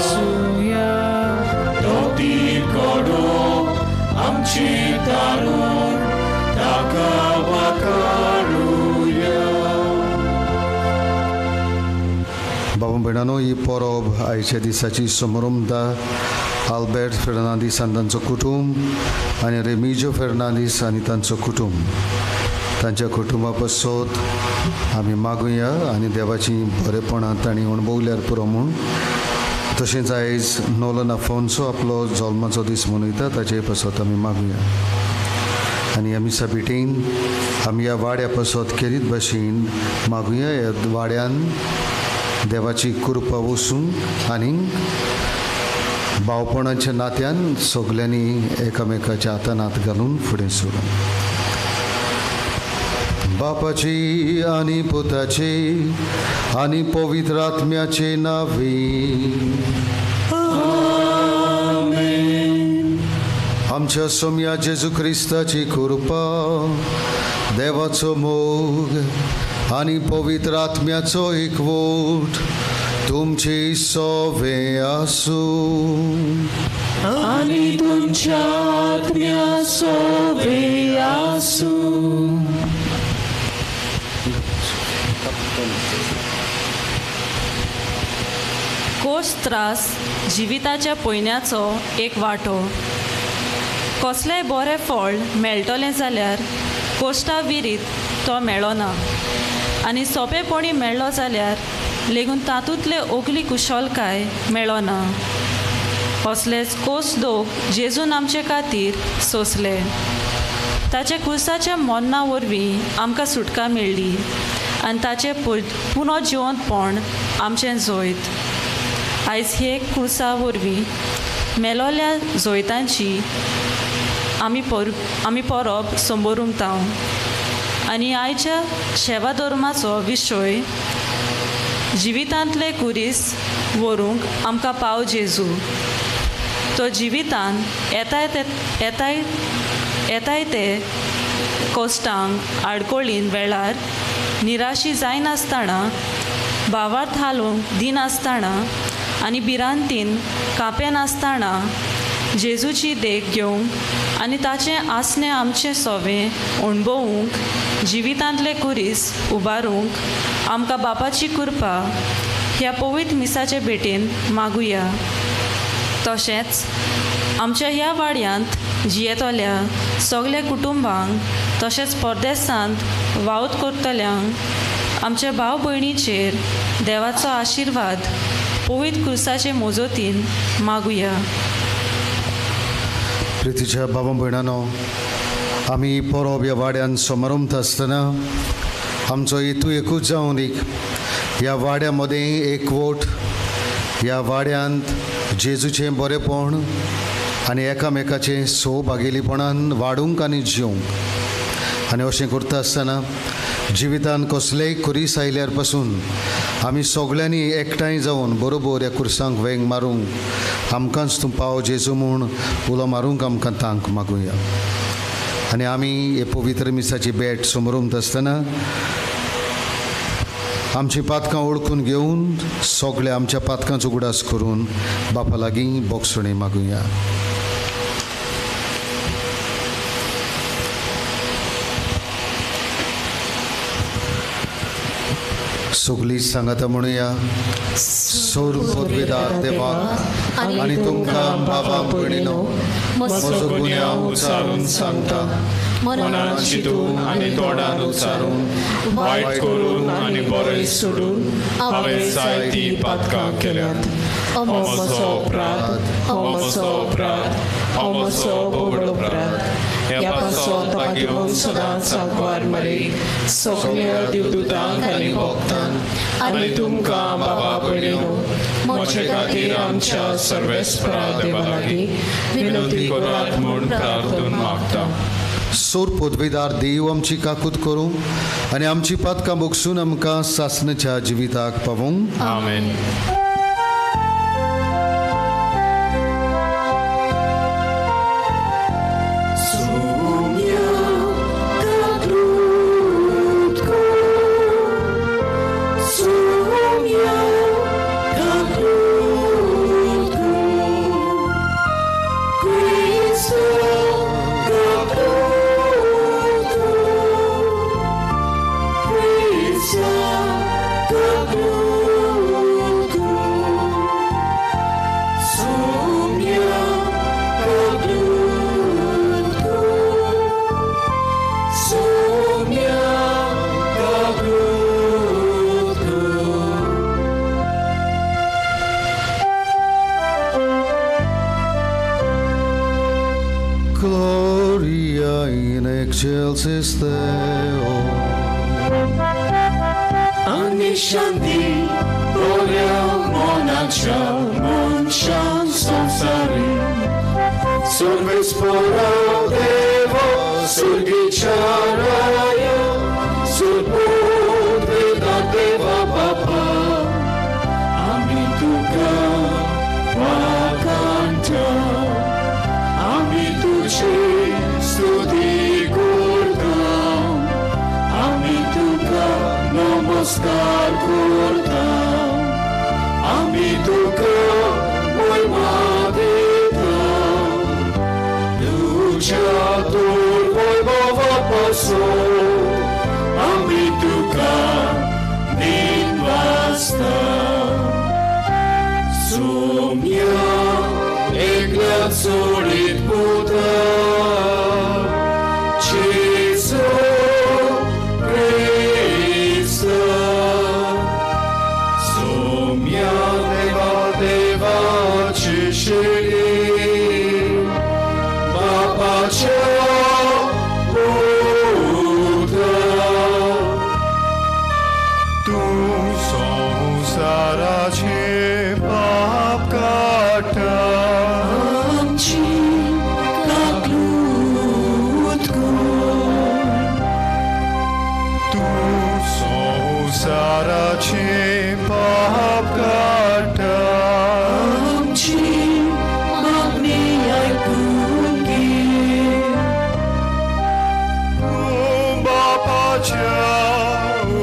Suya. बाबा भयणानो, ही परब आयच्या दिसाची समरमता आल्बर्ट फेर्नांदीस आनी तांचो कुटूंब आनी रेमिजो फेर्नांदीस आनी तांचो कुटूंब, तांच्या कुटुंबा पासत आमी मागुया आनी देवाची बरेपणां तांणी अणभवल्यार पुरो म्हूण. तशेंच आयज नोलन आफोन्सो आपलो जल्माचो दीस मनयता, ताचे पासत आमी मागुया. आनी आमी साबिटीन आमी ह्या वाड्या पासत खेरीत भाशेन मागुया. ह्या वाड्यान देवाची कृपा वसून आनी भावपणाच्या नात्यान सगल्यांनी एकामेकाच्या हातान हात घालून फुडें सरून. बापाची आनी पुताची आनी पवित्र आत्म्याचे नांवे आमेन. आमच्या सोम्या जेजू क्रिस्ताची कृपा, देवाचो मोग आनी पवित्र आत्म्याचो एकवट तुमची सोवे आसूं आनी तुमच्या आत्म्या सोवे आसूं. कोस त्रास जिविताच्या पयन्याचो एक वांटो. कसलेंय बरें फळ मेळटलें जाल्यार कोश्टा विरीत तो मेळना आनी सोंपेपणी मेळ्ळो जाल्यार लेगून तातूंतले ओगली कुशलकाय मेळना. असलेच कोस दोग जेजून आमचे खातीर सोंसले. ताचे कुर्साच्या मरणा वरवीं आमकां सुटका मेळ्ळी आनी ताचें पुनो जिवंतपण आमचें जैत. आयज हे कुर्सा वरवीं मेलोल्या जैतांची आमी परब संबोरुमता. आनी आयच्या शेवा धर्माचो विशय जिवितांतले कुरीस व्हरूंक आमकां पाव जेजू. तो जिवितान येताय येताय येताय ते कोश्टांक आडकोळीन वेळार निराशी जायनासतना, भावार्थ हालोवंक दिनासतना आनी भिरांतीन कांपेनासतना जेजूची देख घेवंक आनी ताचें आसणें आमचें सोवें अणभवूंक जिवितांतले कुरीस उबारूंक आमकां बापाची कृपा ह्या पवित्र मिसाचे भेटेन मागुया. तशेंच आमच्या ह्या वाड्यांत जियेतल्या सगल्या कुटुंबांक तशेंच परदेसांत वावत करतल्यांक आमच्या भाव भयणीचेर देवाचो आशिर्वाद पवित्र कुर्साचे मोजोतीन मागुया. प्रितीच्या बाबा भयणानो, आमी परब ह्या वाड्यान समारंभ आसतना आमचो हेतू एकूच जावन एक ह्या वाड्या मदें एकवट, ह्या वाड्यांत जेजूचें बरेपण आनी एकामेकाचें सौभागेलीपणान वाडूंक आनी जिवंक. आनी अशें करता आसतना जिवितान कसलेय कुरीस आयल्यार पासून आमी सगळ्यांनी एकठांय जावन बरोबर ह्या कुर्सांक वेंग मारूंक आमकांच तूं पाव जेजू म्हूण उलो मारूंक आमकां तांक मागुया. आनी आमी हे पवित्र मिसाची भेट समरूंत आसतना आमची पातकां ओळखून घेवन सगळे आमच्या पातकांचो उगडास करून बापा लागीं बोगसणी मागुया. सगळीं सांगाता म्हणुया. सोर पदवेदार देवाक आनी तुमकां बाबा भयणीनो म्हजो गुन्यांव उचारून सांगता, मनान चिंतून आनी तोंडान उच्चारून, वायट करून आनी बरें सोडून हांवें जायतीं पातकां केल्यांत. हो म्हजो अपराध, हो म्हजो अपराध, हो म्हजो व्हड अपराध. ह्या पासत ताका घेवन सदांच सागवार मरे सगल्या देवदूतांक आनी भक्तांक आनी तुमकां बाबा भयणीनो म्हजे खातीर आमच्या सर्वेस्परा देवा लागीं विनंती करात म्हूण प्रार्थना मागता. सोर पदवेदार देव आमची काकूत करूं आनी आमची पातकां भोगसून आमकां सासणाच्या जिविताक पावूं. आमेन. Cristo, शांती बऱ्या मनाच्या मनशान संवसारी सर्वेस्परा देवा सुर्गीच्या राया सुरपूत वेदा देवा बापा आमी तुका वाखाणटा आमी तुजी स्तुती करता आमी तुका नमस्कार करता आमी तुका महिमा दिता तुज्या दुर्वैभवा पासून आमी तुका दिनवासता सोम्या एकल्या सोडीत पुता जेजू क्रिस्ता सोम्या देवा देवाची शिडी बापाच्या पुता तूं संवसाराचे पाप काडटा आमची काकलूत कर तूं संवसाराचे पाप काडटा आमची मागणी आयकून घे तूं बापाच्या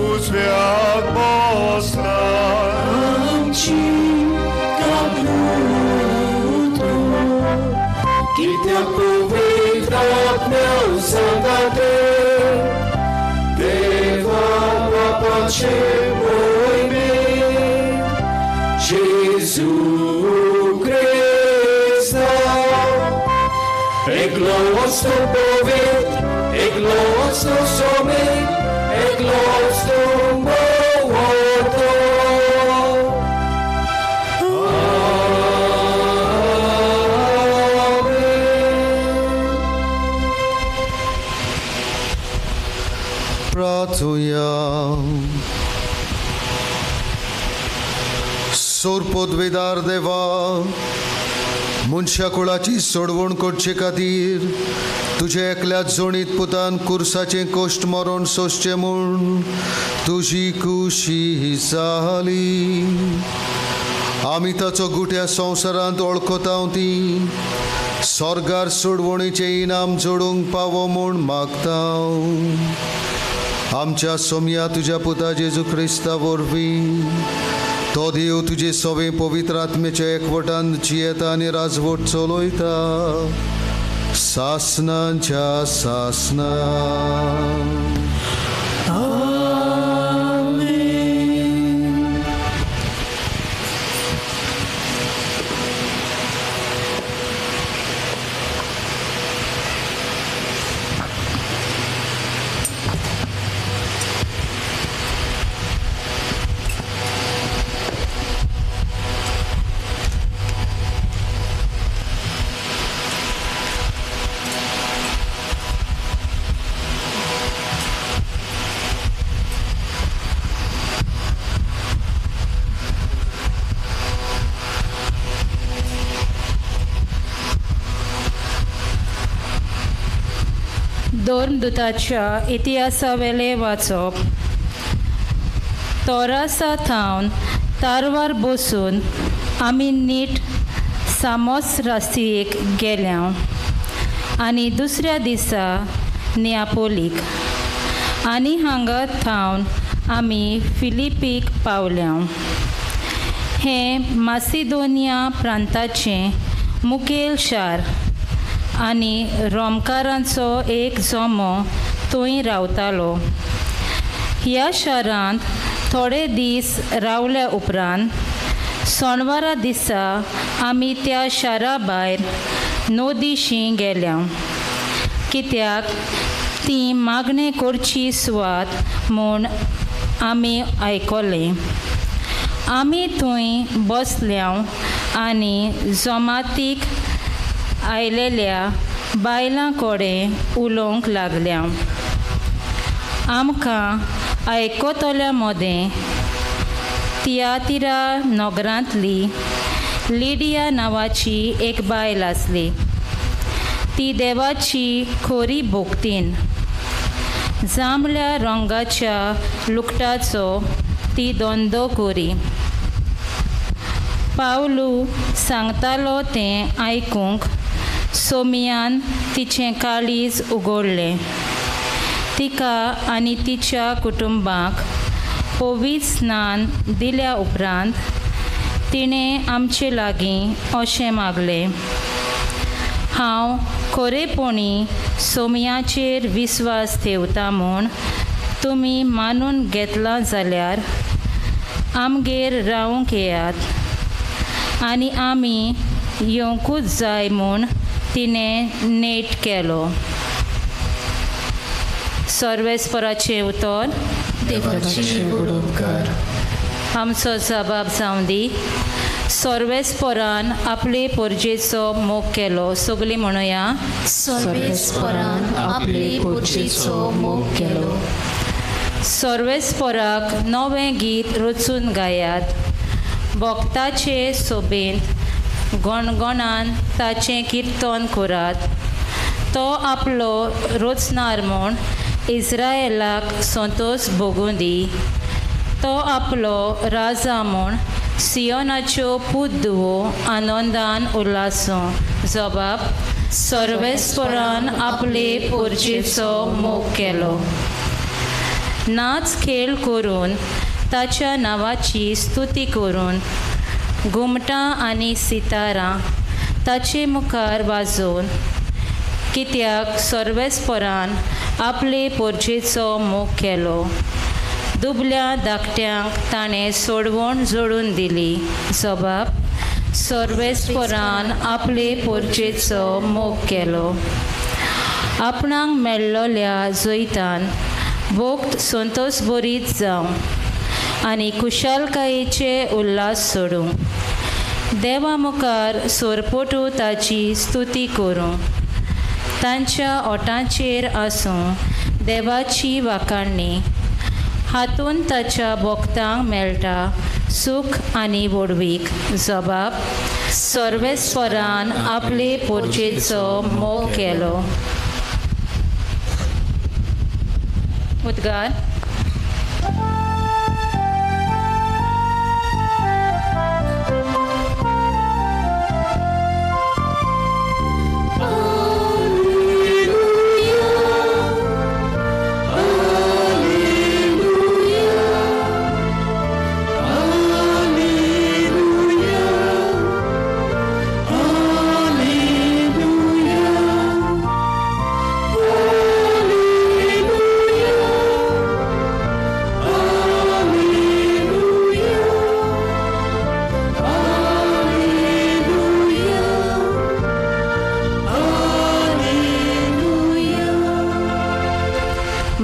उजव्याक बसला आमची काकलूत कर कित्याक पवित्र आत्म्या सांगाते देवा बापाचे मोहिमेंत जेजू क्रिस्ता एकलो असतो पवित्र एकलो असतो सोमेत एकलो असतो मोवतो. आमेन. प्रार्थुया. सोरपोदवेदार देवा मनशा कुळाची सोडवण करचे खातीर तुज्या एकल्या जोणीत पुतान कुर्साचें कोश्ट मरण सोंसचें म्हूण तुजी खुशी जाली. आमी ताचो गुट्या संवसारांत वळखता ती स्वर्गार सोडवणीचें इनाम जोडूंक पावो म्हूण मागता. आमच्या सोमया तुज्या पुता जेजू क्रिस्ता वरवीं तो देव तुजे सवे पवित्र आत्म्याच्या एकवटान जियेता आनी राजवट चलयता सासनाच्या सासना. धर्मदूताच्या इतिहासावेलें वाचप. तोरासा थावन तारवार बसून आमी नीट सामोस रासियेक गेल्या आनी दुसऱ्या दिसा नियापोलीक आनी हांगा थावन आमी फिलिपीक पावल्या. हें मासिदोनिया प्रांताचें मुखेल शार आनी रोमकारांचो एक जमो थंय रावतालो. ह्या शारांत थोडे दीस रावल्या उपरांत सोणवारा दिसा आमी त्या शारा भायर नदीशी गेल्या कित्याक ती मागणें करची सुवात म्हूण आमी आयकलें. आमी थंय बसल्या आनी जमातीक आयलेल्या बायलां कडेन उलोवंक लागल्या. आमकां आयकतल्या मदें तियातिरा नगरांतली लिडिया नांवाची एक बायल आसली. ती देवाची खोरी भोगतीन जांबळ्या रंगाच्या लुकटाचो ती धंदो करी. पावलू सांगतालो तें आयकूंक सोमियान तिचें काळीज उगडलें. तिका आनी तिच्या कुटुंबाक पवित्र स्नान दिल्या उपरांत तिणें आमचे लागीं अशें मागलें, हांव खरेपणी सोमयाचेर विस्वास ठेवता म्हूण तुमी मानून घेतलां जाल्यार आमगेर रावंक येयात आनी आमी येवंकूच जाय म्हूण तिणें नेट केलो. सर्वेस्पराचें उतर. आमचो जबाब जावं दी. सर्वेस्परान आपले पोरजेचो मोग केलो. सगळीं म्हणुया, सर्वेस्परान आपले पोरजेचो मोग केलो. सर्वेस्पराक नवें गीत रचून गायात. भक्ताचे सोबेंत गणगणान ताचें किर्तन करात. तो आपलो रचणार म्हूण इस्रायलाक संतोश भोगूं दी. तो आपलो राजा म्हूण सियोनाच्यो पूत धुवो आनंदान उल्हासूं. जबाब, सर्वेस्परान आपले पोरजेचो मोग केलो. नाच खेळ करून ताच्या नांवाची स्तुती करून घुमटां आनी सितारां ताचे मुखार वाजोवन, कित्याक सर्वेस्परान आपले पोरजेचो मोग केलो. दुबल्या धाकट्यांक ताणें सोडवण जोडून दिली. जबाब, सर्वेस्परान आपले पोरजेचो मोग केलो. आपणाक मेळ्ळोल्या जैतान भोक्त संतोष बरीत जावं आनी खुशालकायेचे उल्हास सोडूं. देवा मुखार सोरपोटू ताची स्तुती करूं. तांच्या ओटांचेर आसूं देवाची वाखाणणी. हातून ताच्या भक्तांक मेळटा सूख आनी व्हडवीक. जबाब, सर्वेस्परान आपले पोरजेचो मोग केलो. उद्गार.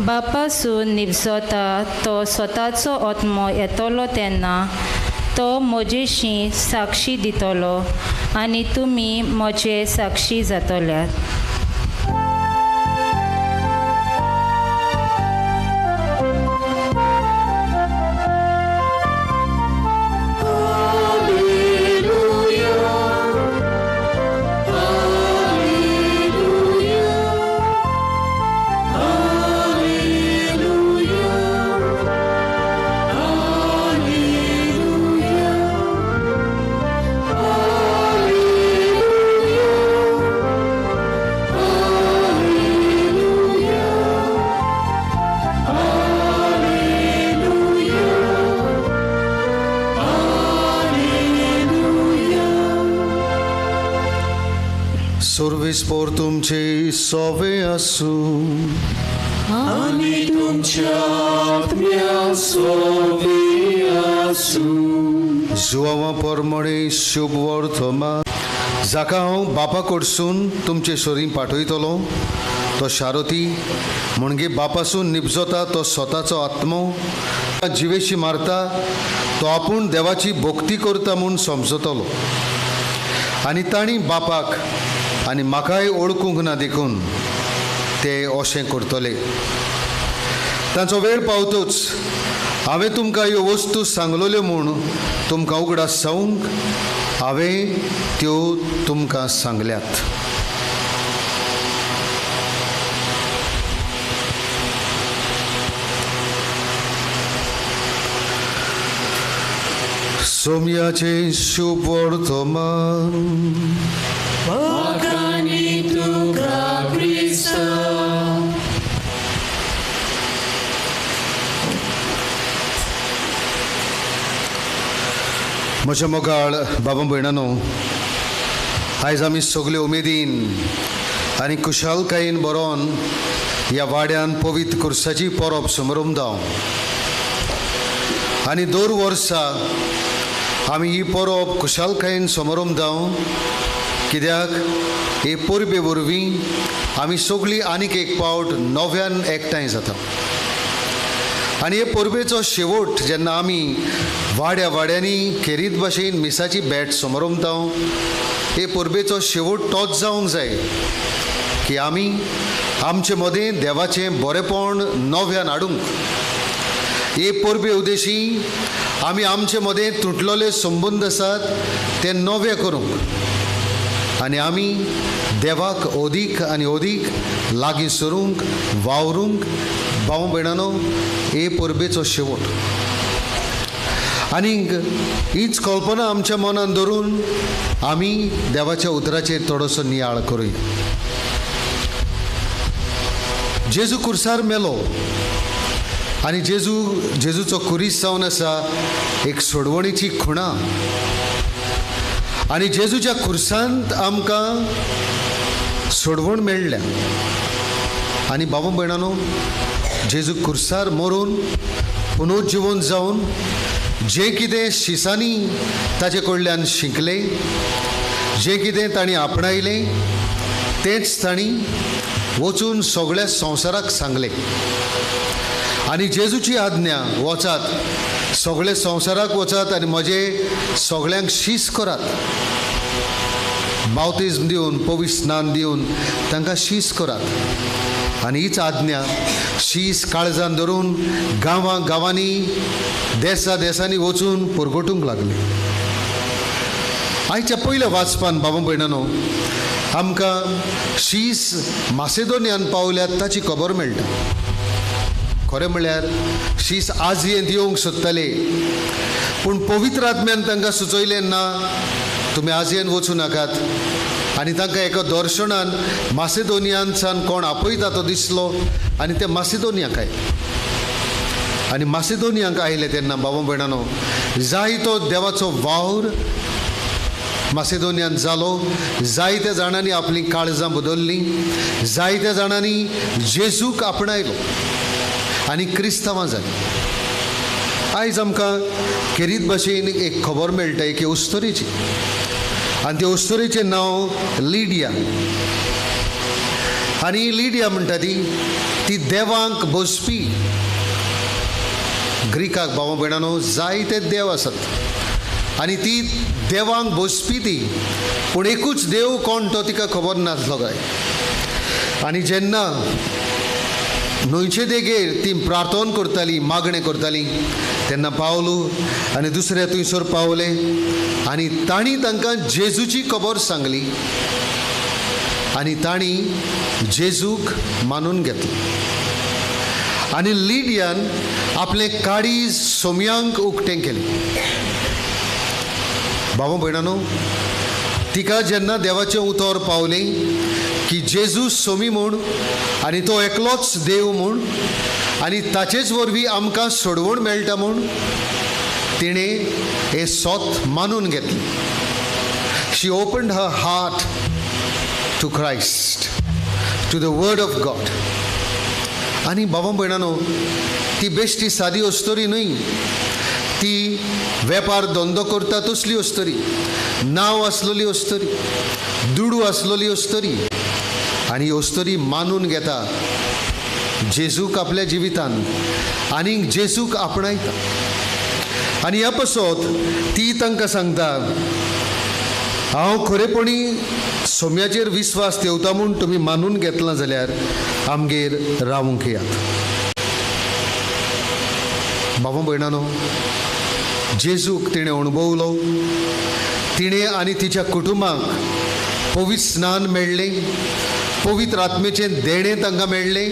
बापासून निवजता तो स्वताचो आत्मो येतलो तेन्ना तो म्हजेशी साक्षी दितलो आनी तुमी म्हजे साक्षी जातल्यात. सर्वेस्पोर तुमचे सोवे आसूं आनी तुमच्या आत्म्या सोवे आसूं. जुवां परमणे शुभ वर्तमान जाका हांव बापा कडसून तुमचे सरीं पाठयतलो तो शारती म्हणजे बापासून निपजता तो स्वताचो आत्मो जिवेशी मारता तो आपूण देवाची भक्ती करता म्हूण समजतलो आनी तांणी बापाक आनी म्हाकाय ओळखूंक ना देखून ते अशें करतले. तांचो वेळ पावतूच हांवें तुमकां ह्यो वस्तू सांगलोल्यो म्हूण तुमकां उगडास जावंक हांवें त्यो तुमकां सांगल्यात. सोम्याचें शुभ वर्तमान. वाखाणी तुका क्रिस्ता. म्हज्या मोगाळ बाबा भयणानो, आयज आमी सगळे उमेदीन आनी खुशालकायेन बरोवन ह्या वाड्यान पवित्र कुर्साची परब समरमता. आनी दर वर्सा आमी ही परब खुशालकायेन समरमता, कित्याक हे परबे वरवीं आमी सगळीं आनीक एक पावट नव्यान एकठांय जाता. आनी हे परबेचो शेवट जेन्ना आमी वाड्या वाड्यांनी खेरीत भाशेन मिसाची भेट समरमता, हे परबेचो शेवट तोच जावंक जाय की आमी आमचे मदें देवाचें बरेपण नव्यान हाडूंक. हे परबे उद्देशी आमी आमचे मदें तुटलेले संबंद आसात ते नवे करूंक आनी आमी देवाक अदीक आनी अदीक लागीं सरूंक वावरूंक. भाव भयणानो, हे परबेचो शेवट आनीक हीच कल्पना आमच्या मनान धरून आमी देवाच्या उतराचेर थोडोसो नियाळ करूया. जेजू कुर्सार मेलो आनी जेजूचो कुरीस जावन आसा एक सोडवणीची खुणा. आनी जेजूच्या कुर्सांत आमकां सोडवण मेळ्ळ्या. आनी बाबा भयणानो, जेजू कुर्सार मरून पुनर्जिवन जावन जें कितें शिसांनी ताचे कडल्यान शिकलें, जें कितें तांणी आपणायलें, तेंच तांणी वचून सगळ्या संवसाराक सांगलें. आनी जेजूची आज्ञा, वचात सगळे संवसाराक वचात आनी म्हजे सगळ्यांक शीस करात, बावतिज्म दिवन पवित्र स्नान दिवन तांकां शीस करात. आनी हीच आज्ञा शीस काळजान धरून गांवां गांवांनी देसा देसांनी वचून परगटूंक लागली. आयच्या पयल्या वाचपान बाबा भयणानो आमकां शीस मासेदोनियान पावल्यात ताची खबर मेळटा. खरें म्हळ्यार शीस आजयेंत येवंक सोदताले, पूण पवित्र आत्म्यान तांकां सुचयलें ना, तुमी आजयेन वचूं नाकात. आनी तांकां एका दर्शनान मासेदोनियानसान कोण आपयता तो दिसलो आनी ते मासेदोनियाक आयले. आनी मासेदोनियांक आयले तेन्ना बाबा भयणानो जायतो देवाचो वावर मासेदोनियान जालो. जायत्या जाणांनी आपलीं काळजां बदल्लीं, जायत्या जाणांनी जेजूक आपणायलो आनी क्रिस्तांवां जालीं. आयज आमकां खेरीत भाशेन एक खबर मेळटा एके अस्तुरेची, आनी ते अस्तुरेचें नांव लिडिया. आनी लिडिया म्हणटा ती देवांक बसपी. ग्रिकाक भावा भयणानो जायते देव आसात आनी ती देवांक बसपी ती, पूण एकूच देव कोण तो तिका खबर नासलो काय. आनी जेन्ना न्हंयचे देगेर ती प्रार्थना करताली, मागणें करताली, तेन्ना पावलो आनी दुसऱ्या थंयसर पावले आनी तांणी तांकां जेजूची खबर सांगली आनी तांणी जेजूक मानून घेतलो. आनी लिडियान आपलें काळीज सोम्यांक उक्तें केलें. बाबा भयणानो, तिका जेन्ना देवाचें उतर पावलें की जेजू सोमी म्हूण आनी तो एकलोच देव म्हूण आनी ताचेच वरवीं आमकां सोडवण मेळटा म्हूण, तिणें हें सोत मानून घेतलें. She opened her heart to Christ, to the word of God. आनी बाबा भयणानो, ती बेश्टी सादी अस्तुरी न्हय, ती वेपार धंदो करता तसली अस्तुरी, नांव आसलेली अस्तुरी, दुडू आसलेली अस्तुरी. आनी अस्तुरी मानून घेता जेजूक आपल्या जिवितान आनी जेजूक आपणायता. आनी ह्या पासत ती तांकां सांगता, हांव खरेपणी सोम्याचेर विस्वास ठेवता म्हूण तुमी मानून घेतला जाल्यार आमगेर रावूंक येयात. बाबा भयणानो, जेजूक तिणें अणभवलो, तिणें आनी तिच्या कुटुंबाक पवित्र स्नान मेळ्ळें, पवित्र आत्म्याचें देणें तांकां मेळ्ळें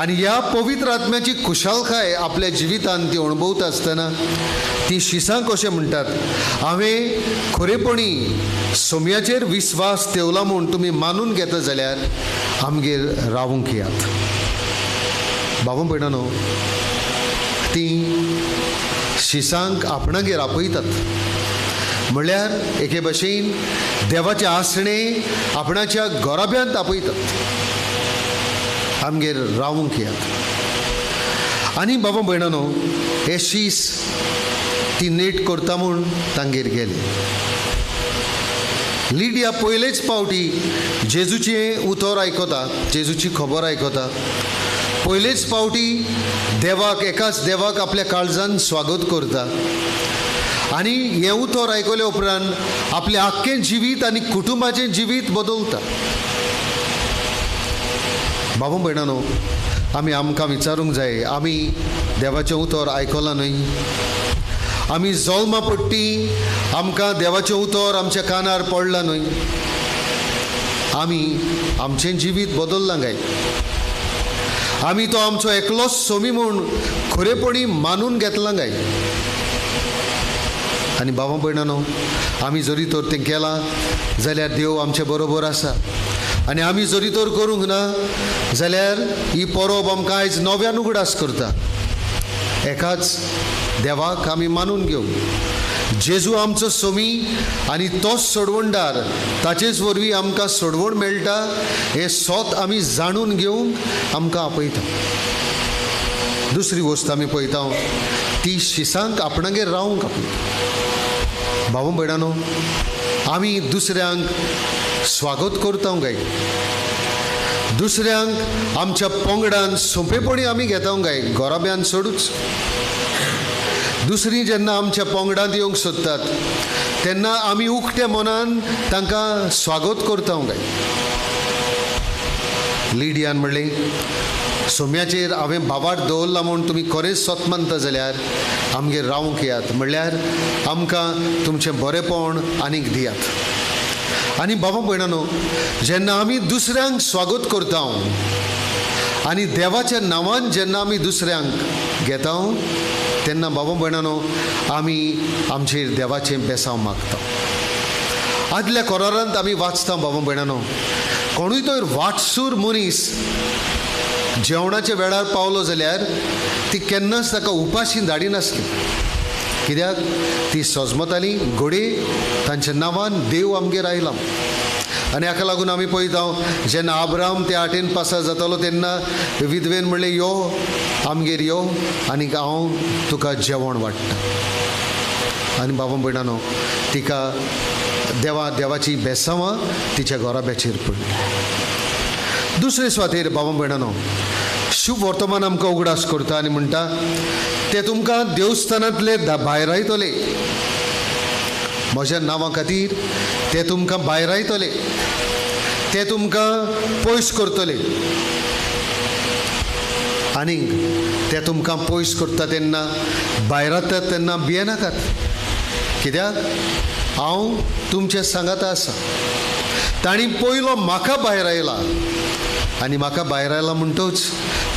आनी ह्या पवित्र आत्म्याची खुशालकाय आपल्या जिवितान ती अणभवता आसतना ती शिसांक अशें म्हणटात, हांवें खरेपणी सोम्याचेर विस्वास ठेवला म्हूण तुमी मानून घेता जाल्यार आमगेर रावूंक येयात। बाबा भयणानो, ती शिसांक आपणागेर आपयतात, म्हणल्यार एके भशेन देवाचें आसणें आपणाच्या गोराब्यांत आपयतात, आमगेर रावूंक येयात। आनी बाबा भयणानो, हे शीस ती नेट करता म्हूण तांगेर गेले। लिडिया पयलेच पावटी जेजूचें उतर आयकता, जेजूची खबर आयकता, पयलेच पावटी देवाक, एकाच देवाक आपल्या काळजान स्वागत करता आनी हें उतर आयकले उपरांत आपलें आख्खें जिवीत आनी कुटुंबाचें जिवीत बदलता। बाबा भयणानो, आमी आमकां विचारूंक जाय, आमी देवाचें उतर आयकलां न्हय? आमी जल्मा पडटी आमकां देवाचें उतर आमच्या कानार पडलां न्हय? आमी आमचें जिवीत बदल्लां काय? आमी तो आमचो एकलोच सोमी म्हूण खरेपणी मानून घेतलां काय? आनी बाबा भयणानो, आमी जरी तर तें केलां जाल्यार देव आमचे बरोबर आसा आनी आमी जरी तर करूंक ना जाल्यार ही परब आमकां आयज नव्यान उगडास करता। एकाच देवाक आमी मानून घेवंक, जेजू आमचो सोमी आनी तोच सोडवणदार, ताचेच वरवीं आमकां सोडवण मेळटा हें सोत आमी जाणून घेवंक आमकां आपयता। दुसरी वस्त आमी पळयता ती शिसांक आपणागेर रावंक आपयता। बाबा भयणानो, आमी दुसऱ्यांक स्वागत करता काय? दुसऱ्यांक आमच्या पंगडान सोंपेपणी आमी घेता काय? गोराब्यान सोडूच। दुसरी जेन्ना आमच्या पंगडांत येवंक सोदतात तेन्ना आमी उक्त्या मनान तांकां स्वागत करता काय? लिडियान म्हणलें, सोम्याचेर हांवें भावार्थ दवरला म्हूण तुमी खरेंच सत मानता जाल्यार आमगेर रावंक येयात, म्हणल्यार आमकां तुमचें बरेपण आनीक दियात। आनी बाबा भयणानो, जेन्ना आमी दुसऱ्यांक स्वागत करता आनी देवाच्या नांवान जेन्ना आमी दुसऱ्यांक घेता तेन्ना बाबा भयणानो आमी आमचेर देवाचें बेसांव मागता। आदल्या कोरारांत आमी वाचता बाबा भयणानो, कोणूय तर वाटसूर मनीस जेवणाच्या वेळार पावलो जाल्यार ती केन्नाच ताका उपाशी धाडिनासली, कित्याक ती सजमताली घडये तांच्या नांवान देव आमगेर आयला। आनी हाका लागून आमी पळयता जेन्ना आब्राम ते आठेन पासार जातालो तेन्ना विधवेन म्हणलें, यो आमगेर यो आनी हांव तुका जेवण वाडटा। आनी बाबा भयणानो, तिका देवाची बेसांवां तिच्या गोराब्याचेर पडली। दुसरे सुवातेर बाबा भयणानो, शुभ वर्तमान आमकां उगडास करता आनी म्हणटा, ते तुमकां देवस्थानांतले भायरायतले, म्हज्या नांवा खातीर ते तुमकां भायरायतले, ते तुमकां पयस करतले आनीक ते तुमकां पयस करता तेन्ना भायरातात तेन्ना भियेनाकात, कित्याक हांव तुमच्या सांगाता आसा। तांणी पयलो म्हाका भायर आयला आनी म्हाका भायर आयला म्हणटूच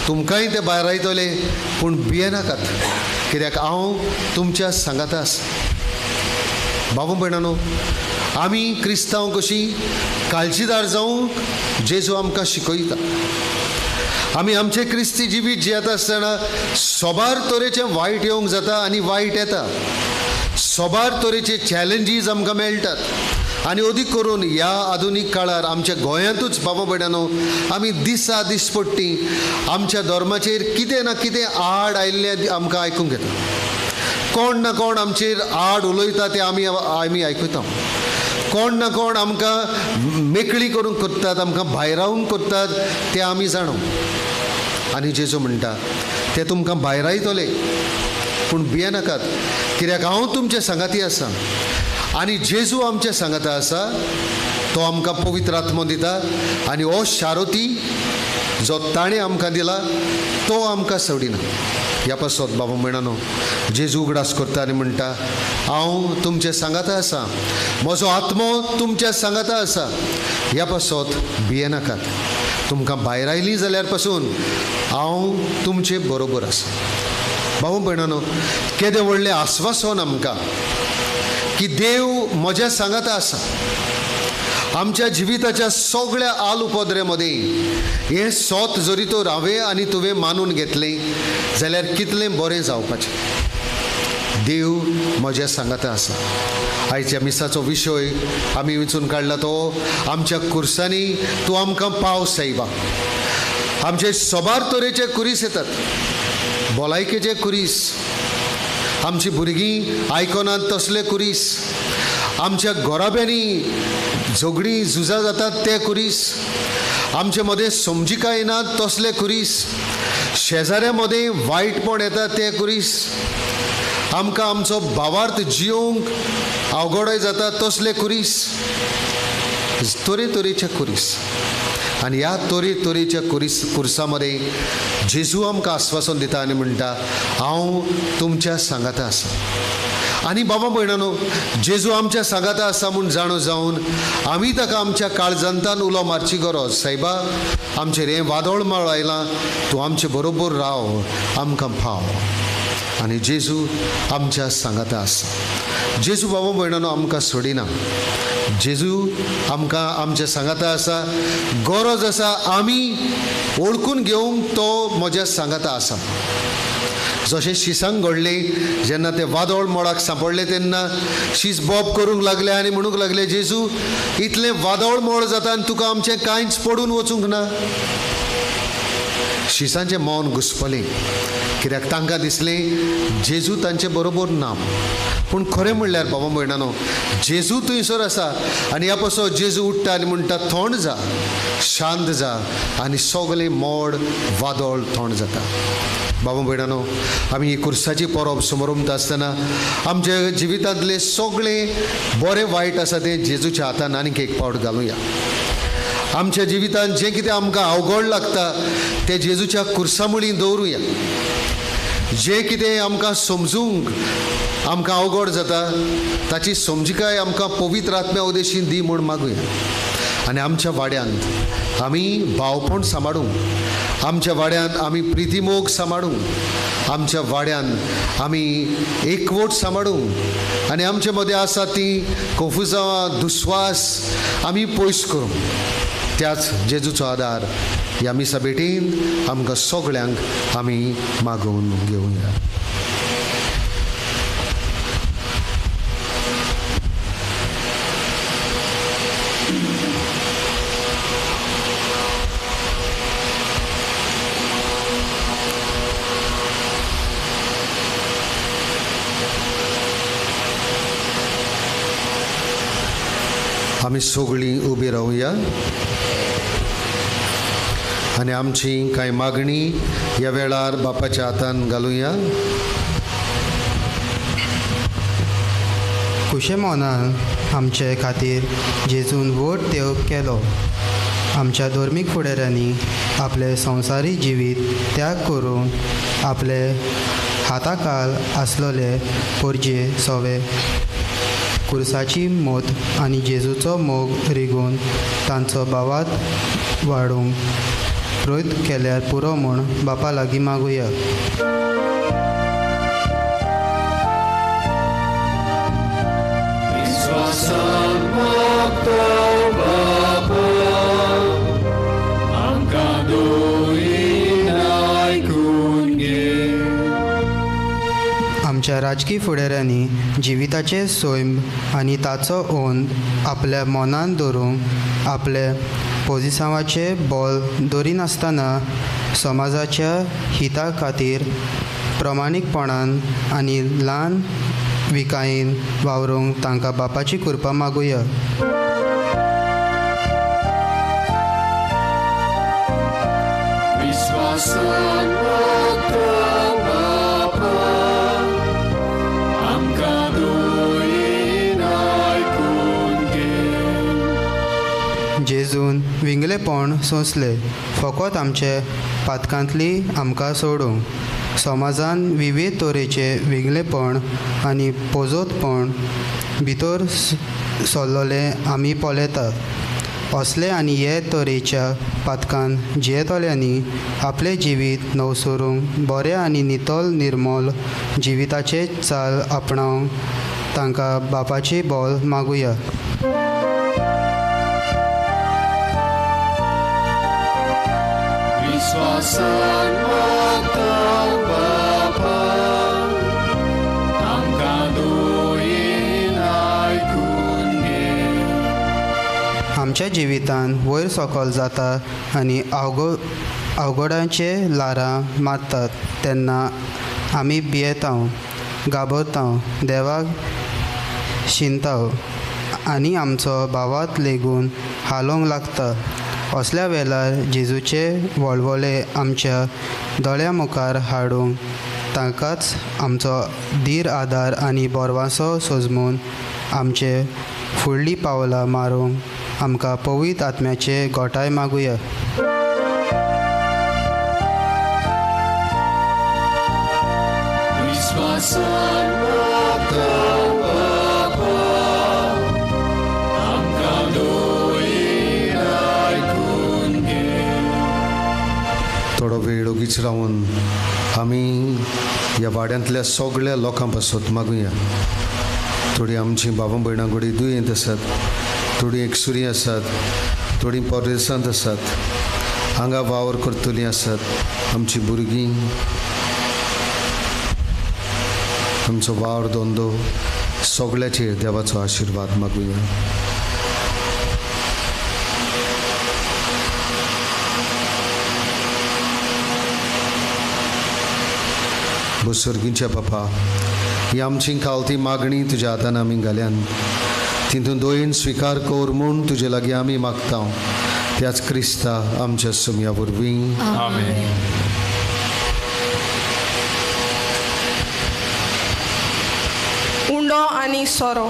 तुमकांय ते भायर आयतले, पूण भियेनाकात, कित्याक हांव तुमच्या सांगाता आसा। बाबा भयणानो, आमी क्रिस्तांव कशी काळजीदार जावंक जेजू आमकां शिकयता। आमी आमचें क्रिस्ती जिवीत जियेता आसतना सोबार तरेचें वायट येवंक जाता आनी वायट येता, सोबार तरेचे चॅलेंजीस आमकां मेळटात आनी अदीक करून ह्या आधुनीक काळार आमच्या गोंयांतूच बाबा भयणानो आमी दिसा दिसपट्टी आमच्या धर्माचेर कितें ना कितें आड आयिल्लें आमकां आयकूंक येता। कोण ना कोण आमचेर आड उलयता तें आमी आमी आयकता, कोण ना कोण आमकां मेकळी करूंक करतात, आमकां भायरावंक करतात तें आमी जाणो। आनी जेजू म्हणटा, ते तुमकां भायरायतले पूण भियेनाकात, कित्याक हांव तुमचे सांगाती आसा। आनी जेजू आमच्या सांगाता आसा, तो आमकां पवित्र आत्मो दिता आनी हो शारोती जो ताणें आमकां दिला तो आमकां सोडिना। ह्या पासत बाबा म्हयणानो जेजू उगडास करता आनी म्हणटा, हांव तुमचे सांगाता आसा, म्हजो आत्मो तुमच्या सांगाता आसा. ह्या पासत भियेनाकात, तुमकां भायर आयलीं जाल्यार पासून हांव तुमचे बरोबर आसा. बाबा भयणानो, केदें व्हडलें आस्वासन आमकां की देव म्हज्या सांगाता आसा. आमच्या जिविताच्या सगळ्या आल उपद्रे मदीं हें सोत जरी तर हांवें आनी तुवें मानून घेतलें जाल्यार कितलें बरें जावपाचें. देव म्हज्या सांगाता आसा. आयच्या मिसाचो विशय आमी विंचून काडला तो आमच्या कुर्सांनी तूं आमकां पाव सायबा. आमचे सबार तरेचे कुरीस येतात, भलायकेचे कुरीस, आमची भुरगीं आयकनात तसले कुरीस, आमच्या घराब्यांनी झगडीं झुजां जातात ते कुरीस, आमचे मदें समजिकाय ना तसले कुरीस, शेजाऱ्या मदें वायटपण येता ते कुरीस, आमकां आमचो भावार्थ जियोंक अवघडय जाता तसले कुरीस, तरेतरेचे कुरीस. आनी ह्या तरेतरेच्या कुर्सा मदें जेजू आमकां आस्वासन दिता आनी म्हणटा, हांव तुमच्या सांगाता आसा. आनी बाबा भयणानो, जेजू आमच्या सांगाता आसा म्हूण जाणो जावन आमी ताका आमच्या काळजांतान उलो मारची गरज. सायबा, आमचेर हें वादळ माळ आयलां, तूं आमचे बरोबर राव, आमकां पाव. आनी जेजू आमच्या सांगाता आसा. जेजू बाबा भयणानो आमकां सोडिना, जेजू आमकां आमच्या सांगाता आसा. गरज आसा आमी वळखून घेवंक तो म्हज्या सांगाता आसा. जशें शिसांक घडलें, जेन्ना ते वादळ मोडाक सांपडले तेन्ना शीस बोब करूंक लागले आनी म्हणूंक लागले, जेजू इतलें वादळ मोड जाता आनी तुका आमचें कांयच पडून वचूंक ना. शिसांचें मौन घुसपलें, कित्याक तांकां दिसलें जेजू तांचे बरोबर ना. पूण खरें म्हणल्यार बाबा भयणानो, जेजू थंयसर आसा. आनी ह्या पासो जेजू उठ्ठा आनी म्हणटा, थंड जा, शांत जा, आनी सगलें मोड वादळ थंड जाता. बाबा भयणानो, आमी ही कुर्साची परब समरमता आसतना आमच्या जिवितांतले सगळें बरें वायट आसा तें जेजूच्या हातान आनीक एक पावट घालुया. आमच्या जिवितांत जें कितें आमकां अवघड लागता तें जेजूच्या कुर्सा मुळीं दवरुया. जें कितें आमकां समजूंक आमकां अवघड जाता ताची समजिकाय आमकां पवित्र आत्म्या उदेशी दी म्हूण मागुया. आनी आमच्या वाड्यांत आमी भावपण सांबाळूंक, आमच्या वाड्यांत आमी प्रितीमोग सांबाळूंक, आमच्या वाड्यांत आमी एकवट सांबाळूंक, आनी आमचे मदें आसा ती कंफुजांवां दुस्वास आमी पयस करूंक. त्याच जेजूचो आदार ह्या मिसा भेटीन आमकां सगळ्यांक आमी मागोवन घेवया. आमी सगळीं उबी रावया आनी आमची कांय मागणी ह्या वेळार बापाच्या हातान घालुया. खुशे मनान आमचे खातीर जेजून व्हड देव केलो. आमच्या धर्मीक फुडाऱ्यांनी आपले संवसारी जिवीत त्याग करून आपले हाताखाल आसलेले पोरजे सोवे कुर्साची मोत आनी जेजूचो मोग रिगोवन तांचो भावात वाडोवंक प्रोत केल्यार पुरो म्हूण बापा लागीं मागुया. आमच्या राजकी फुडाऱ्यांनी जिविताचें सैम आनी ताचो ओंद आपल्या मनान धरूंक आपले पोजिसांवाचें बोल दरिनासतना समाजाच्या हिता खातीर प्रमाणीकपणान आनी ल्हान विकायेन वावरूंक तांकां बापाची कृपा मागुया. जेजून विंगलेपण सोंसलें फकत आमचे पातकांतली आमकां सोडूंक. समाजान विविध तरेचे वेगळेपण आनी पोजोतपण भितर सरलेलें आमी पळयतात. असले आनी हे तरेच्या पातकान जियेतल्यांनी आपलें जिवीत नवसरूंक बरें आनी नितळ निर्मल जिविताचे चाल आपणावंक तांकां बापाची बोल मागुया. विश्वासान मागता बापा आमकां दोयेन आयकून घे. आमच्या जिवितान वयर सकयल जाता आनी अवघडांचे ल्हारां मारतात तेन्ना आमी भियेता, घाबरता, देवाक शिंदता आनी आमचो भावात लेगून हालोवंक लागता. असल्या वेळार जेजूचे वळवळे आमच्या दोळ्या मुखार हाडूंक तांकांच आमचो धीर आदार आनी बोरवासो सोजमून आमचे फुडलीं पावलां मारूंक आमकां पवित्र आत्म्याचे गोठाय मागुया. विश्वासान मागता बापा आमकां दोयेन आयकून घे. थोडो वेळ ओगीच रावन आमी ह्या वाड्यांतल्या सगळ्या लोकां पासत मागुया. थोडीं आमचीं बाबा भयणां घोडी दुयेंत आसात, थोडीं एकसुरी आसात, थोडीं परदेसांत आसात, हांगा वावर करतलीं आसात, आमचीं भुरगीं, आमचो वावर धंदो सगळ्याचेर देवाचो आशिर्वाद मागुया. सर्गींच्या बापा, ही आमची खालती मागणी तुज्या हातान आमी घाल्यान, तितून दोयेन स्विकार कर म्हूण तुजे लागीं आमी मागता, त्याच क्रिस्ता आमच्या सुमया वरवीं. आमेन. उंडो आनी सोरो.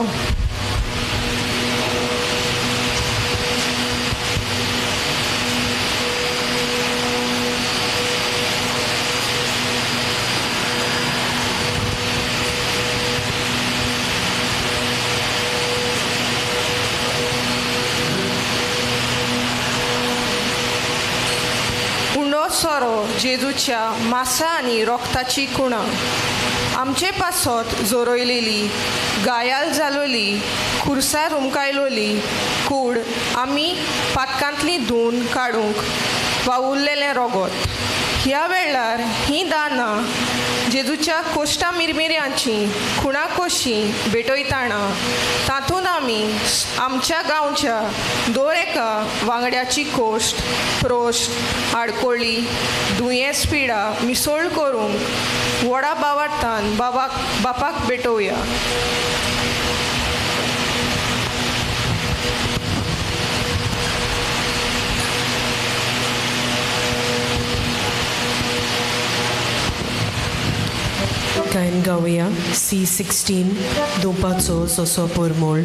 सोरो जेजूच्या मासा आनी रोगताची कुणां आमचे पासत जोरयलेली, गायाल जालोली, खुर्सार उमकायलोली कूड आमी पातकांतली धुवन काडूंक वावुरलेलें रोगोत. ह्या वेळार हीं दानां जेजूच्या कोश्टा मिरमिऱ्यांची खुणा कोशी भेटयताना तातूंत आमी आमच्या गांवच्या दर एका वांगड्याची कोश्ट, प्रोश्ट, आडकोळी, दुयेंस, पिडा मिसळ करूंक व्हडा बावार्थान बापाक भेटोवया. गायन गावया C16 दोपाचो ससो परमोळ.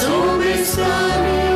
Somestani,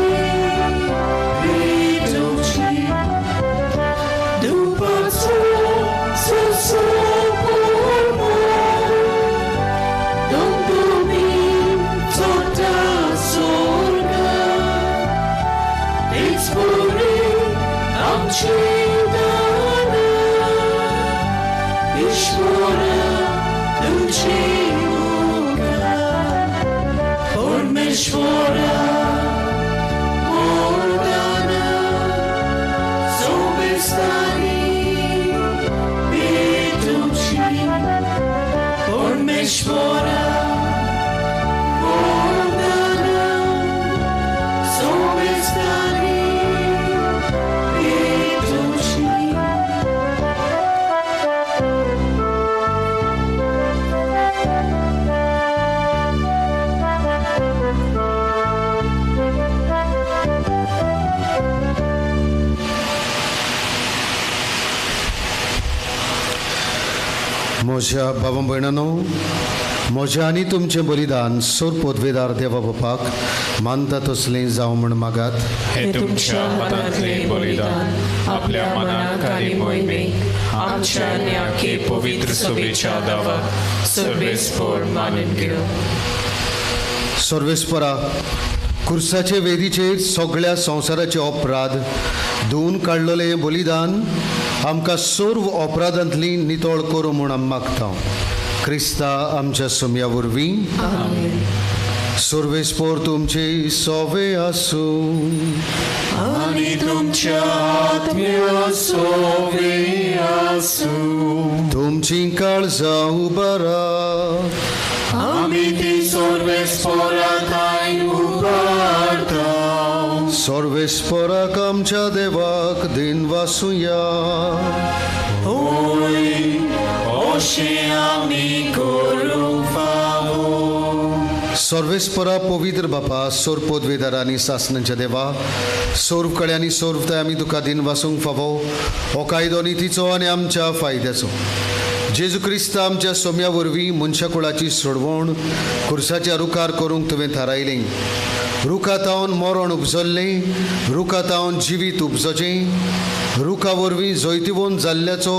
म्हज्या बाबा भयणानो, म्हज्या आनी तुमचें बलिदान सोर पदवेदार देवा बापाक मानता तसलें जावं म्हूण मागात. हे तुमच्या हातांतलें बलिदान आपल्या मनाक आनी मोहिमेक आमच्या आनी पवित्र सभेच्या दावाक सर्वेस्पर मानून घेवं. सर्वेस्परा, कुर्साचे वेदीचेर सगळ्या संवसाराचे अपराध धुवून काडलेलें बलिदान आमकां सर्व अपराधांतली नितळ करूं म्हूण आमी मागता. क्रिस्ता आमच्या सोम्या वरवीं. सर्वेस्पर तुमचे सोवे आसूं आनी तुमच्या आत्म्या सोवे आसूं. तुमची काळजां उबारा, आमी ती सर्वेस्पराक उबारता. सर्वेस्पराक आमच्या देवाक दिन वासुया. होय, अशें आमी करूंक फावो. सर्वेस्परा पवित्र बापा, सोर पदवेदार आनी सासणाच्या देवा, सोर्व कळे आनी सोर्वताय आमी तुका दिन वासूंक फावो. हो कायदो नितीचो आनी आमच्या फायद्याचो. जेजू क्रिस्त आमच्या सोम्या वरवीं मनशाकुळाची सोडवण कुर्साच्या रुखार करूंक तुवें थारायलें. रुखा तावन मरण उपजल्लें, रुखा तावन जिवीत उपजचें, रुखा वरवीं जैतिवंत जाल्ल्याचो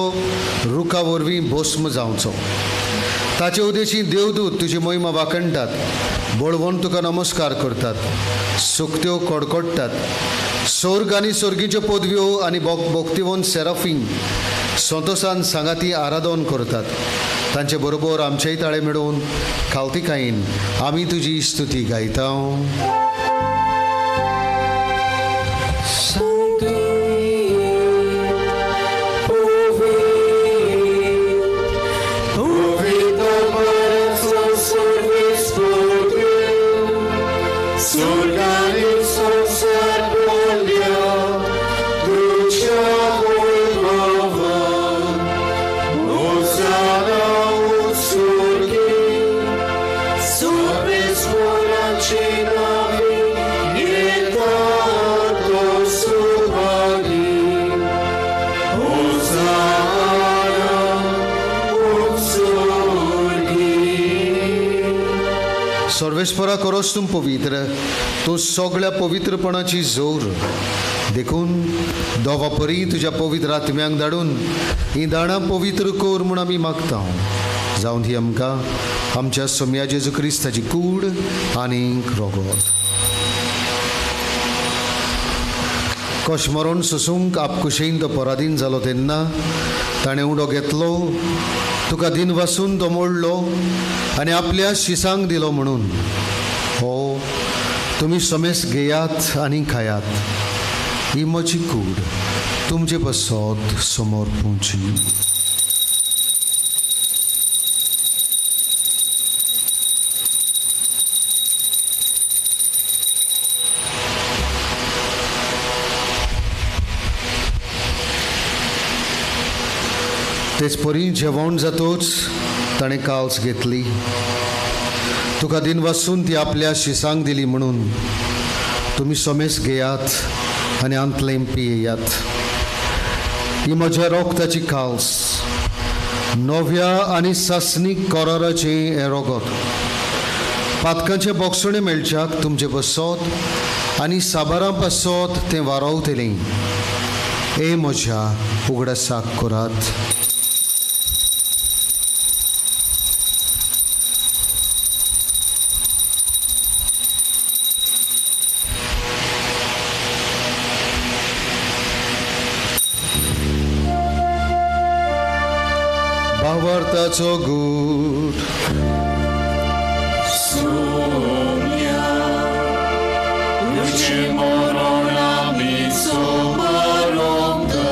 रुखा वरवीं भस्म जावचो. ताचे उदेशी देवदूत तुजी महिमा वाखणटात, बळवंत तुका नमस्कार करतात, सुकत्यो कडकडटात. स्वर्ग आनी स्वर्गीच्यो पदव्यो आनी भक्तिवंत सेराफीन संतोसान सांगाती आराधन करतात. तांचे बरोबर आमचेय ताळे मेळोवन खावतिकायेन आमी तुजी स्तुती गायता. सर्वेस्परा करोस तूं पवित्र, तूं सगळ्या पवित्रपणाची जोर. देखून दोवा परी तुज्या पवित्र आत्म्यांक धाडून हीं दाणां पवित्र कर म्हूण आमी मागता. जावन ती आमकां आमच्या सोम्या जेजू क्रिस्ताची कूड आनी रोगोत. कश मरण सोसूंक आपकुशेन तो पराधीन जालो तेन्ना ताणें उडो घेतलो, तुका दिन वासून तो मोडलो आनी आपल्या शिसांक दिलो म्हणून. हो तुमी समेस घेयात आनी खायात, ही म्हजी कूड तुमचे पासत समोर पोवची. तेच परी जेवण जातोच ताणें काल्स घेतली, तुका दिन वासून ती आपल्या शिसांक दिली म्हणून. तुमी समेस घेयात आनी आंतलें पियेयात. ही म्हज्या रोगताची काल्स, नव्या आनी सासणीक कराराचें हें रोगत. पातकांचें बोगसणें मेळच्याक तुमचे पासत आनी साबारां पासत तें वारोवतलें. ए म्हज्या उगडासाक करात. भावार्थाचो गूट. सोम्या तुजें मरण आमी समरता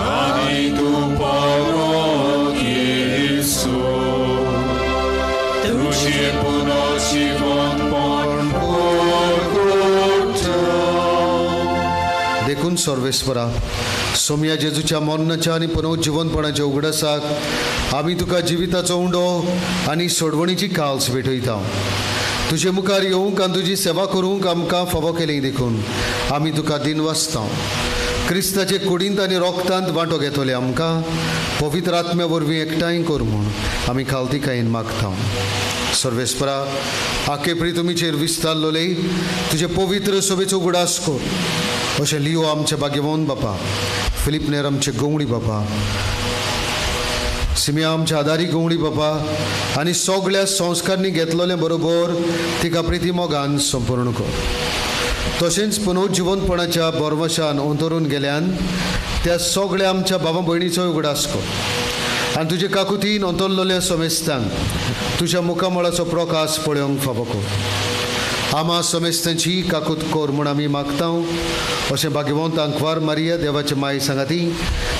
आनी तूं परत येसो, तुजें पुनर्जिवंतपण परगटा. देखून सर्वेस्परा, सोम्या जेजूच्या मरणाच्या आनी पुनर्जिवंतपणाच्या उगडासाक आमी तुका जिविताचो उंडो आनी सोडवणीची काल्स भेटयता. तुजे मुखार येवंक आनी तुजी सेवा करूंक आमकां फावो केली देखून आमी तुका दिनवासता. क्रिस्ताचे कुडींत आनी रोगतांत वांटो घेतले आमकां पवित्र आत्म्या वरवीं एकठांय कर म्हूण आमी खालतीकायेन मागता. सर्वेस्परा आकेप्री तुमीचेर विस्तारलोले तुजे पवित्र सभेचो उगडास कर. अशें लियो आमचे भाग्यवंत बापा, फिलीप नेर आमचे गवळी बापा, सिमिया आमच्या आदारी गवळी बापा आनी सगळ्या संस्कारणी घेतलोले बरोबर तिका प्रिती मोगान संपूर्ण कर. तशेंच पुनर्जिवंतपणाच्या बरवशान अंतरून गेल्यान त्या सगळ्या आमच्या बाबा भयणीचो उगडास कर आनी तुजे काकुतीन अंतरलोल्या समेस्तांक तुज्या मुखामळाचो प्रकाश पळोवंक फावो कर. आमा समेस्तांची काकूत कर म्हूण आमी मागता. अशें भाग्यवंत आंकवार मारिया देवाचे माय सांगाती,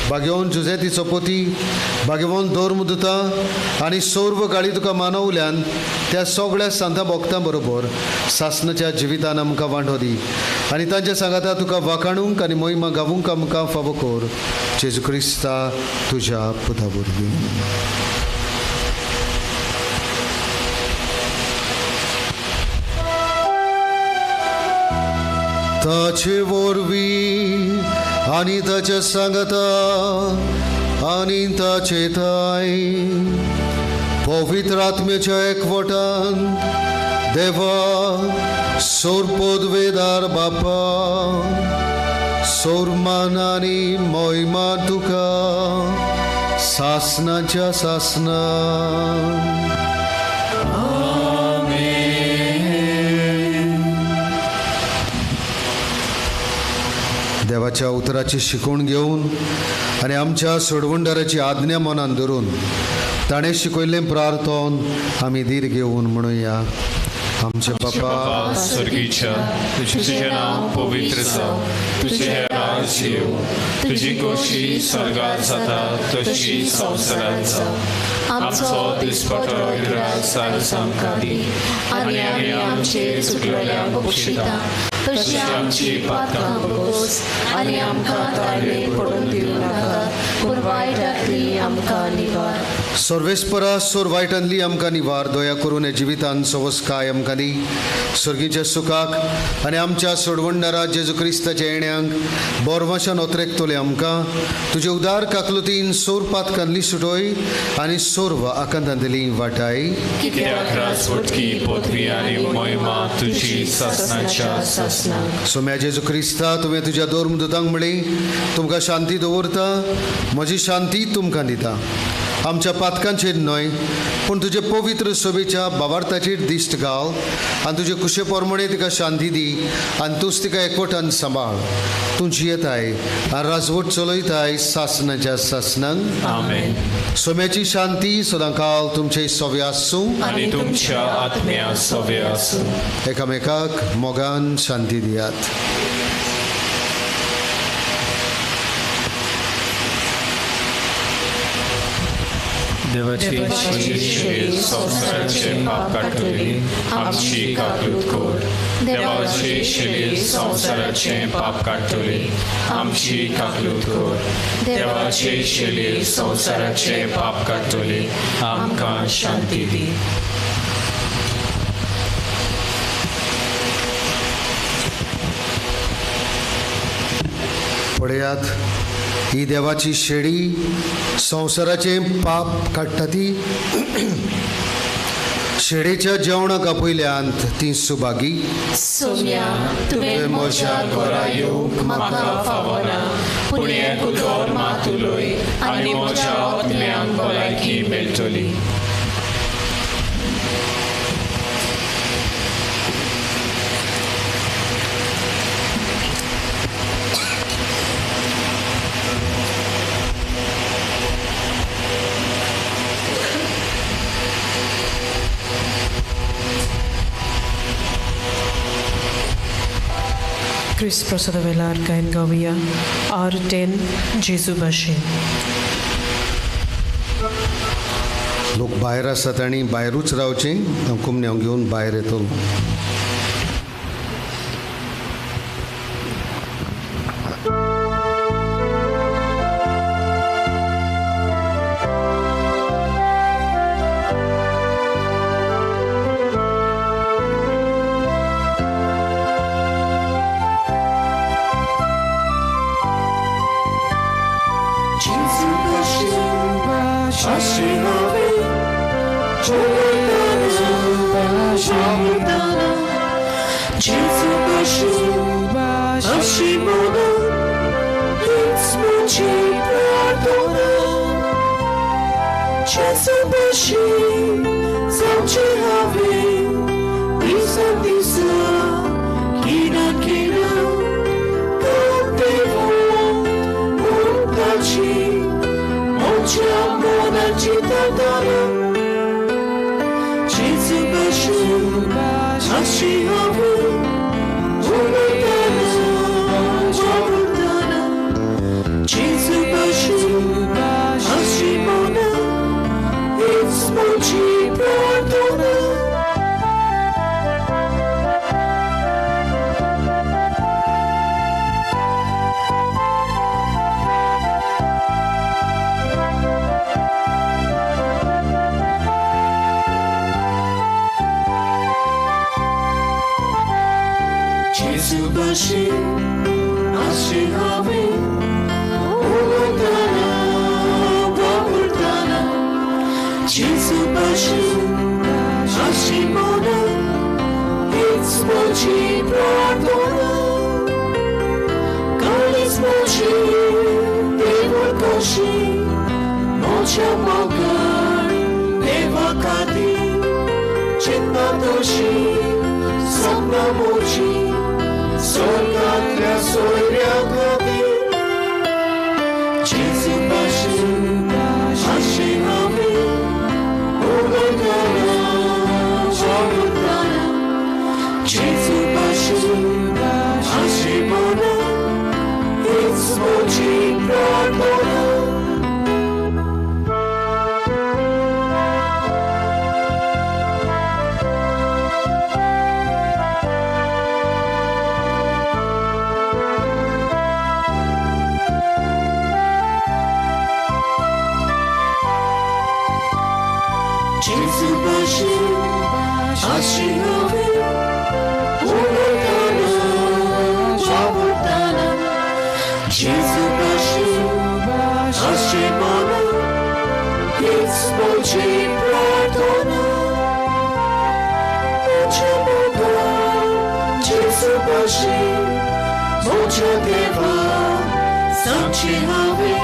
भाग्यवंत जुजेतीचो पोती, भाग्यवंत धर्मदुता आनी सर्व गाळी तुका मानवल्यान त्या सगळ्या सांता भक्तां बरोबर सासनाच्या जिवितान आमकां वांटो दी आनी तांच्या सांगाता तुका वाखाणूंक आनी मोहिमा गावूंक आमकां फावो कर. जेजू क्रिस्ता तुज्या पुता वरवीं. ताचे वरवीं आनी ताच्या सांगाता आनी ताचे थाय पवित्र आत्म्याच्या एकवटान देवा सोरपोदवेदार बापा सोरमान आनी मोहिमा तुका सासनाच्या सासना. देवाच्या उतराची शिकवण घेवन आनी आमच्या सोडवणदाराची आज्ञा मनान धरून ताणें शिकयल्लें प्रार्थन आमी धीर घेवन म्हणुया. आमचे बापा स्वर्गीच्या, तुझें नांव पवित्र जावं, तुझें राज्य येवं, तुजी खोशी स्वर्गात जाता तशी संवसारांत जावं. आमचो दिसपटो ग्रास आयज आमकां दी आनी आमी आमचेर चुकलेल्यांक बक्षिता तशी आमची पातकां बगोस आनी आमकां ताळमेळ पडून दिवं नाका, पूण वायटांतली आमकां निवार. सर्वेस्परा सोर वायटांतली आमकां निवार. दया करून हे जिवितान सवसकाय आमकां दी. सर्गीच्या सुखाक आनी आमच्या सोडवणदारा जेजू क्रिस्ताच्या येण्यांक बोरवाशान ओतरेकतले आमकां तुजे उदार काकलुतीन सोर पातकांतली सुटोय आनी सोर्व आकांतांतली वाटाय. कित्याक राजवटकी पदवी आनी मोहिमा तुजी सासनाच्या सासनाक. सोम्या जेजू क्रिस्ता, तुवें तुज्या धर्मदुतांक म्हळी तुमकां शांती दवरता, म्हजी शांती तुमकां दिता. आमच्या पातकांचेर न्हय पूण तुजे पवित्र सभेच्या बावार्थाचेर दिश्ट घाल आनी तुजे कुशे प्रमाणे तिका शांती दी आनी तूंच तिका एकवटान सांबाळ. तूं जियेताय आनी राजवट चलयताय सासनाच्या सासनाक. आमेन. सोम्याची शांती सदांकाल तुमचे सवे आसूं आनी तुमच्या आत्म्या सवे आसूं. एकामेकाक मोगान शांती दियात. देवाची शेळी संवसाराचे पाप काडटली आमची काकूत कर. देवाची शेळी संवसाराचे पाप काडटली आमची काकूत कर. देवाची शेळी संवसाराचे पाप काडटली आमकां शांती दी. पळयात, ही देवाची शेळी संवसाराचें पाप काडटा ती शेळेच्या जेवणाक आपयल्यान ती सुभागी. सोम्या, तुवें म्हज्या घरा येवंक म्हाका फावना, पूण एक उतर मात उलय आनी म्हज्या आत्म्याक भलायकी मेळटली. क्रिस्त प्रसादा वेळार गायन गावया R10 जेजू भाशेन. लोक भायर आसात आनी भायरूच रावचें, हांव कुमन्यांव घेवन भायर येतलो. Ashihave, Ulotana, Wamultana, Jesu Bashi, Ashimona, It's Pardona, Jesu Bashi, Sanchihave, Disa Disa, Kina Kina, Kantevo, Untachi, Mocha Mona Chitadana, Jesu Bashi, Ashihave, Ulotana, Wamultana, Jesu Bashi, Ashimona, It's Mochi Pardona. Jesu Bashi, Ashihave, Ulotana, Wamultana, Jesu Bashi, Ashimona, It's Mochi Pardona, Kalis Mochi, Devakoshi, Mocha Mogar, Devakati, Chitmatoshi, Sapna Mochi, Sorgatल्या सोयऱ्या खातीर, Jesu Bashi, Ashihave, Ulotana, Wamultana, Jesu Bashi, Ashimona, It's Mochi Pardona. Jesu Bashi, Ashihave, Ulotana, Wamultana, Jesu Bashi, Ashimona, It's Mochi Pardona, Mocha Moga, Jesu Bashi, Mocha Deva, Sanchihave,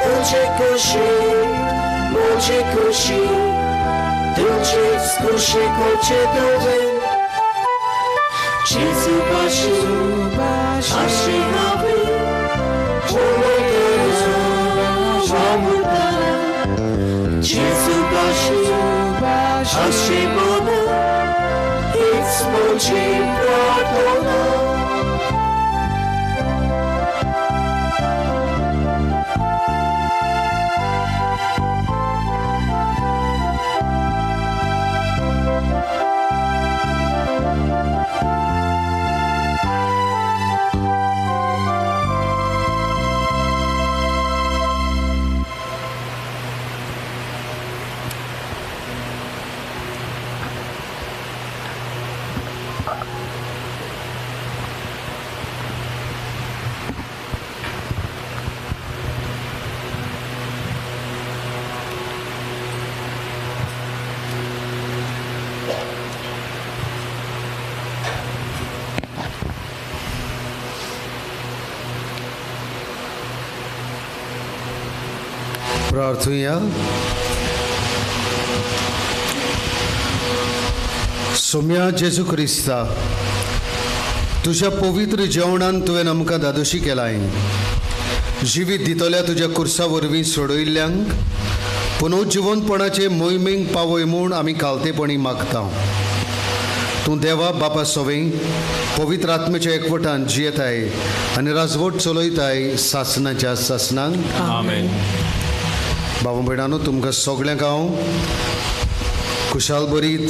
Tuche Kushi, Mochi Kushi, Tuche Kushi Koche Dove, Jesu Bashi, Ashihave, Ulotana, Wamultana, Jesu Bashi, Ashimona, It's Mochi Pardona. प्रार्थुया। Saumya जेजू क्रिस्ता, तुज्या पवित्र जेवणान तुवें आमकां दादोशी केलाय। जिवीत दितल्या तुज्या कुर्सा वरवीं सोडयिल्ल्यांक पुनर्जिवनपणाचे मोहिमेक पावय म्हूण आमी खालतेपणी मागता। तूं देवा बापा सवें पवित्र आत्म्याच्या एकवटान जियेताय आनी राजवट चलयताय सासनाच्या सासनांक। आमेन। बाबा भयणानो, तुमकां सगळ्यांक हांव खुशाल बरीत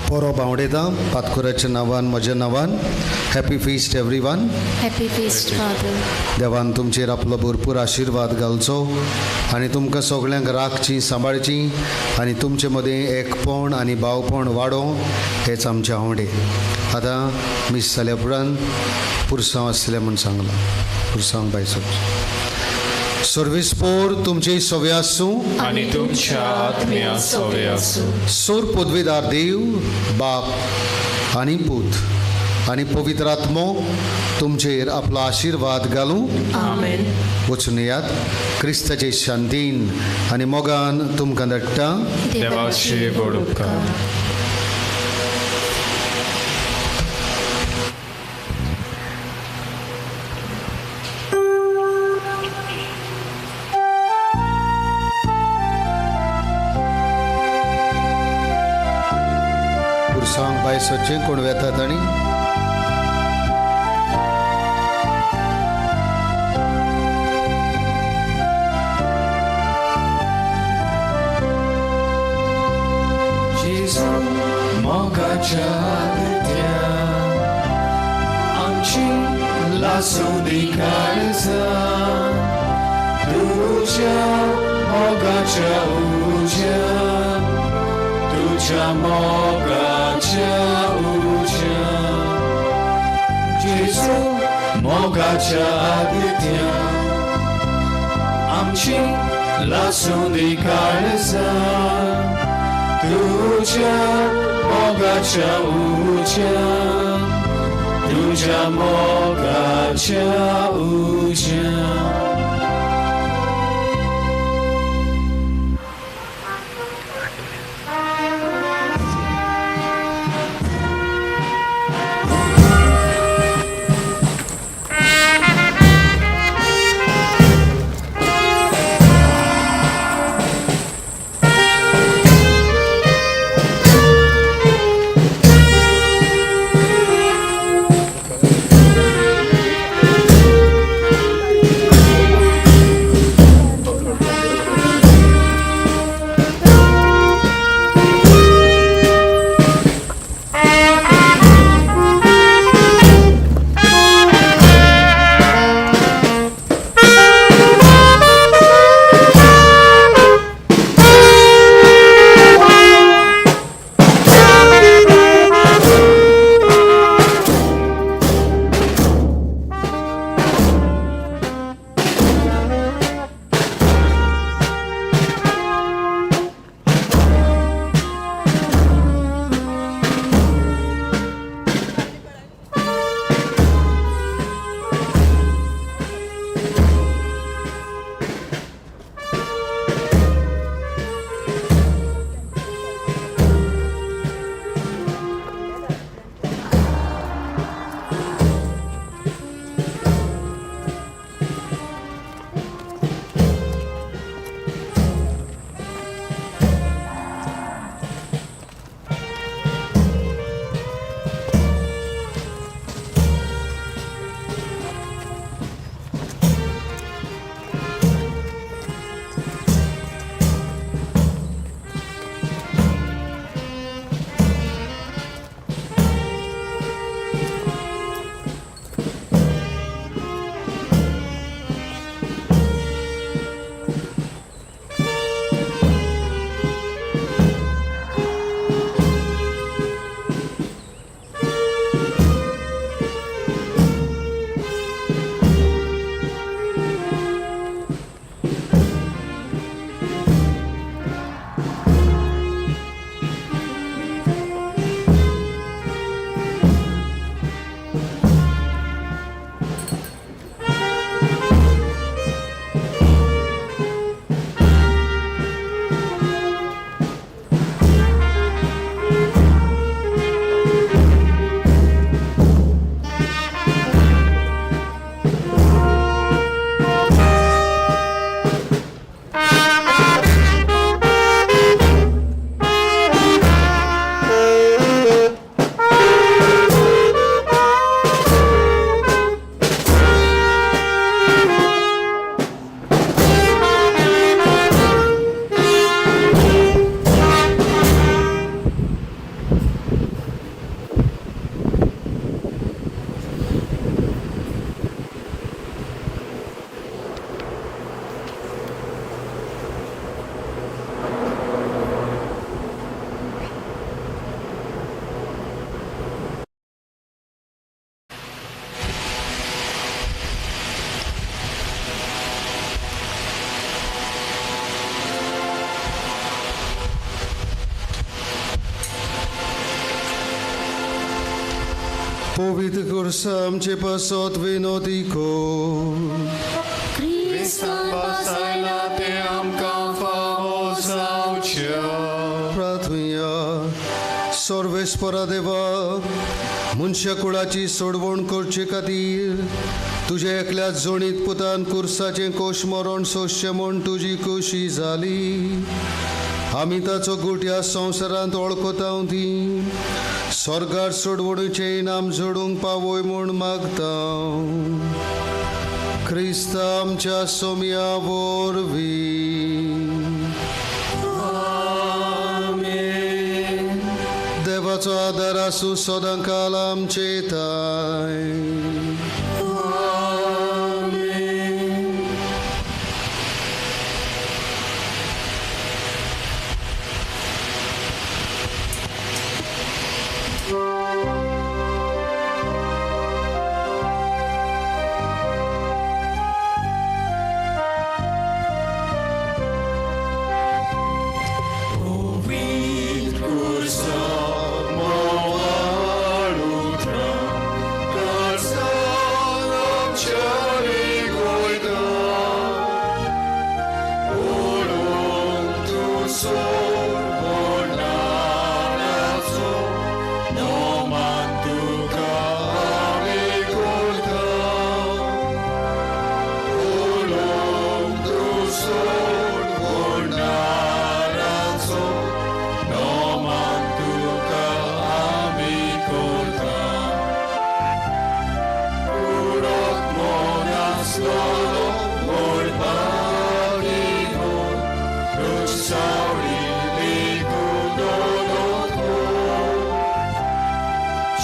परब आवडयता। पातकुराच्या नांवान, म्हज्या नांवान happy feast everyone. Happy feast father. देवान तुमचेर आपलो भरपूर आशिर्वाद घालचो आनी तुमकां सगळ्यांक राखची, सांबाळची आनी तुमचे मदें एकपण आनी भावपण वाडोवं हेच आमचें आवडे। आतां मीस जाल्या उपरांत पुरसांव आसलें म्हूण सांगलां, पुरसांव बाय सोबचें। सर्वेस्पोर तुमचे सवे आसूं आनी तुमच्या आत्म्या सवे आसूं. सोर पदवेदार देव बाप आनी पूत आनी पवित्र आत्मो तुमचेर आपलो आशिर्वाद घालूं. आमेन. वचून येयात क्रिस्ताचे शांतीन आनी मोगान तुमकां धाडटा. देवाचे व्हड उपकार. पुरसांक भायर सरचें कोण वेतात आनी जेजू मोगाच्या आदित्या आमची लासूं दी काळजां तुज्या मोगाच्या उज्यान तुज्या मोगाच्या उज्यान जेजू मोगाच्या आदित्या आमची लासूं दी काळजां तुज्या मोगाच्या उज्यान तुज्या मोगाच्या उज्यान. Thank पवित्र खुर्सा आमचे पासत विनोदी कर. क्रिस्तान पासायला तें आमकां फावो जावचें. प्रार्थुया. सर्वेस्परा देवा, मनशा कुळाची सोडवण करचे खातीर तुज्या एकल्या जोणीत पुतान कुर्साचें कोश मरण सोंसचें म्हूण तुजी खोशी जाली. आमी ताचो गूट ह्या संवसारांत वळखता ती स्वर्गार सोडवणीचें इनाम जोडूंक पावय म्हूण मागता. क्रिस्त आमच्या सोम्या वरवीं. देवाचो आदार आसूं सदांकाल आमचे थांय.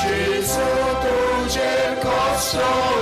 Gesù, tu cerco solo.